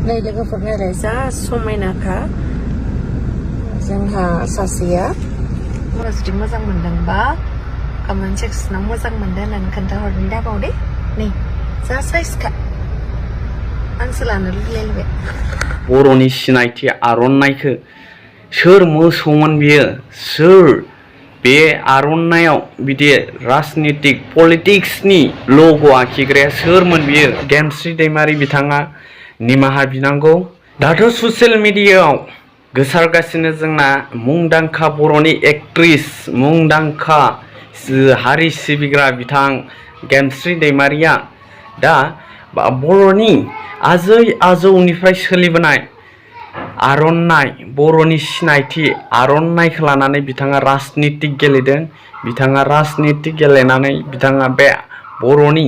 नै लोगोफोर नायलाय जा समायनाखा जोंहा सासेया जुदि मोजां मोनदोंबा कमेन्ट सेक्सनाव मोजां मोनदों होननानै खोन्थाहरनो दाबाव दे नै जा साइजखा आंसो लानो लुगैलायबाय बर'नि सिनायथि आर'नाइखौ सोर मोसौमोन बियो सोर बे आर'नाइयाव बिदि राजनितिक पलिटिक्सनि लग' आखिग्राया सोरमोन बियो गेमस्रि दैमारि बिथाङा निमाहा बिनांगौ दाथ' ससियेल मिडियायाव गोसारगासिनो जोंना मुंदांखा बर'नि एक्ट्रिस मुंदांखा हारि सिबिग्रा बिथां गेमस्रि दैमारिया दा बर'नि आजै आजौनिफ्राय सोलिबोनाय आर'नाइ बर'नि सिनायथि आर'नाइखौ लानानै बिथाङा राजनितिक गेलेदों बिथाङा राजनितिक गेलेनानै बिथाङा बे बर'नि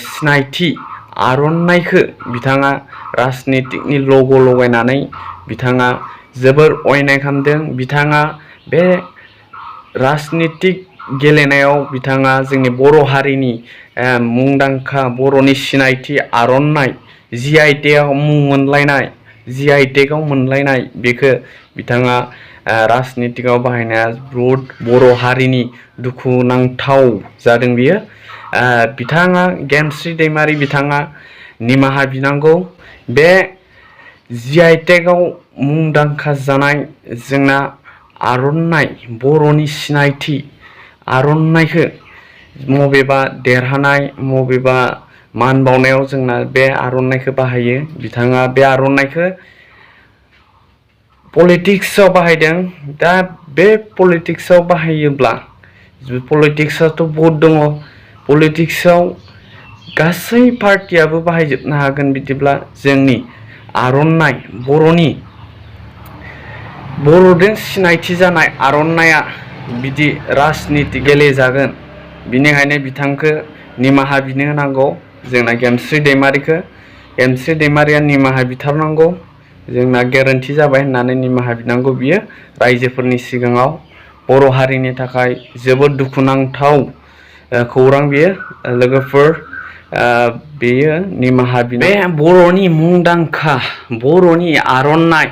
सिनायथि आर'नाइखौ बिथाङा राजनितिकनि लग' लगायनानै बिथाङा जोबोर अयनाय खालामदों बिथाङा बे राजनितिक गेलेनायाव बिथाङा जोंनि बर' हारिनि मुंदांखा बर'नि सिनायथि आर'नाइ GI टेगआव मुं मोनलायनाय GI टेगआव मोनलायनाय बेखौ बिथाङा राजनितिकआव बाहायनाया बहुद बर' हारिनि दुखुनांथाव जादों बियो बिथाङा गेमस्रि दैमारि बिथाङा निमाहा बिनांगौ बे GI टेगआव मुंदांखा जानाय जोंना आर'नाइ बर'नि सिनायथि आर'नाइखौ मबेबा देरहानाय मबेबा मान बावनायाव जोंना बे आर'नाइखौ बाहायो बिथाङा बे आर'नाइखौ पलिटिक्सआव बाहायदों दा बे पलिटिक्सआव बाहायोब्ला पलिटिक्सआथ' बहुत दङ पलिटिक्सआव गासै पार्टियाबो बाहायजोबनो हागोन बिदिब्ला जोंनि आर'नाइ बर'नि बर'जों सिनायथि जानाय आर'नाइया बिदि राजनिति गेलेजागोन बिनिखायनो बिथांखौ निमाहा बिनो होनांगौ जोंना गेमस्रि दैमारिया निमाहा बिथारनांगौ जोंना गेरेन्टि जाबाय होननानै निमाहा बिनांगौ बियो रायजोफोरनि सिगाङाव बर' हारिनि थाखाय जोबोद दुखुनांथाव खौरां बियो लोगोफोर बेयो निमाहा बिनाय बे बर'नि मुंदांखा बर'नि आर'नाइ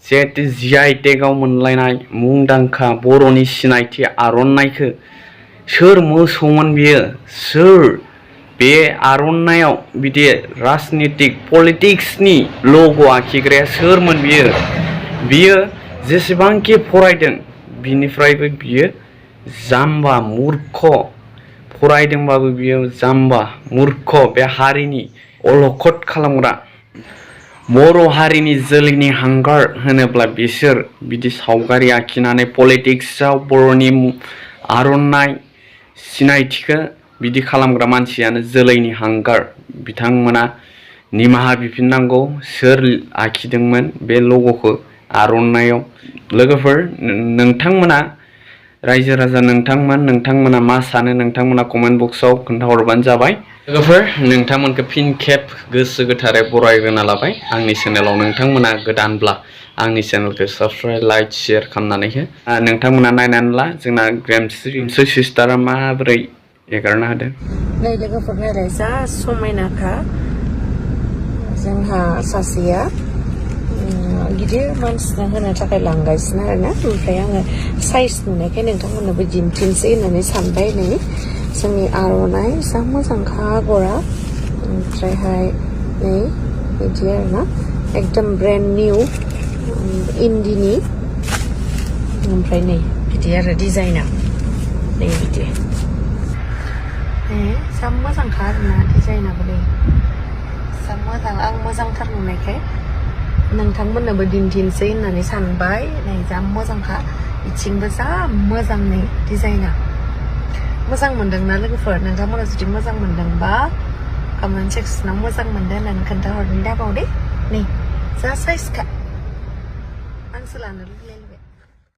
जिहेतु GI टेगआव मोनलायनाय मुंदांखा बर'नि सिनायथि आर'नाइखौ सोर मोसौमोन बियो सोर बे आर'नाइयाव बिदि राजनितिक पलिटिक्सनि लग' आखिग्राया सोरमोन बियो जेसेबांखि फरायदों बिनिफ्रायबो बियो जाम्बा मुर्ख फरायदोंबाबो बियो जाम्बा मुर्ख बे हारिनि अलखद खालामग्रा बर' हारिनि जोलैनि हांगार होनोब्ला बिसोर बिदि सावगारि आखिनानै पलिटिक्सआव बर'नि आर'नाइ सिनायथिखौ बिदि खालामग्रा मानसियानो जोलैनि हांगार बिथांमोना निमाहा बिफिननांगौ सोर आखिदोंमोन बे लग'खौ आर'नाइयाव लोगोफोर नोंथांमोना रायजो राजा नोंथांमोना मा सानो नोंथांमोना कमेन्ट बक्सआव खोन्थाहरबानो जाबाय लोगोफोर नोंथांमोनखौ फिन खेब गोसो गोथारै बरायग्रोना लाबाय आंनि चेनेलाव नोंथांमोना गोदानब्ला आंनि चेनेलखौ साबस्क्राइब लाइक शेयार खालामनानै हो नोंथांमोना नायनानै ला जोंना गेमस्रि सिस्टारा माबोरै एगारना होदों नै लोगोफोर नायलाय जा समायनाखा जोंहा सासेया गिदिर मानसिनो होनो थाखाय लांगासिनो आरोना ओमफ्राय आङो साइज नुनायखाय नोंथांमोननोबो दिन्थिनोसै होननानै सानबाय नै जोंनि आर'नाइ जा मोजांखा आगरा ओमफ्रायहाय नै बिदि आरोना एकदम ब्रेन्ड निउ इन्दिनि ओमफ्राय नै बिदि आरो डिजाइना नै बिदि जा मोजांखा आरोना डिजाइनाबो नै जा मोजां आं मोजांथार नुनायखाय नोंथांमोननोबो दिन्थिनोसै होननानै सानबाय नै जा मोजांखा बिथिंबो जा मोजां नै डिजाइना मोजां मोनदोंना लोगोफोर नोंथांमोना जुदि मोजां मोनदोंबा कमेन्ट सेक्सनाव मोजां मोनदों होननानै खोन्थाहरनो दाबाव दे नै जा साइजखा आंसो लानो लुगैलायबाय